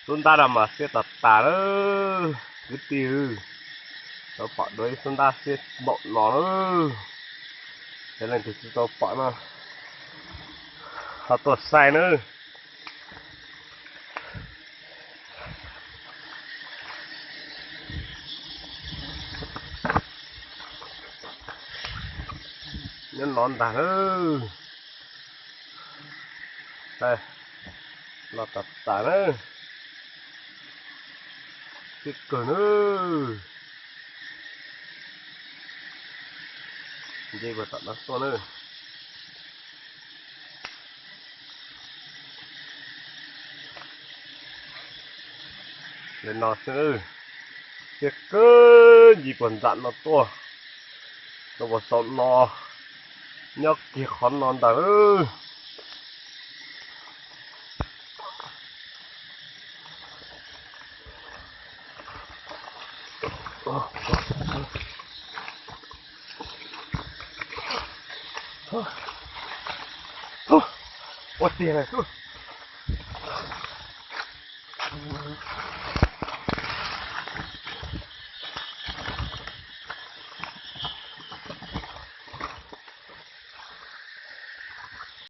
Xub ntab no mas xiab tas tas lawm kwv tij. Tau pom dua ib xub ntab xiab npaum no lawm. Cov leej twg tsis tau pom no ho tuaj saib nawb. Nyob no ntag nawb. Los tas tas nawb. Siab kawg nawb. Nce puag tom no tuaj nawb. Li no xwb, siab kawg nce puag nram no tuaj, rau puag saum no, nyob kiag qhov no ntag. Ua tiag lawm xwb.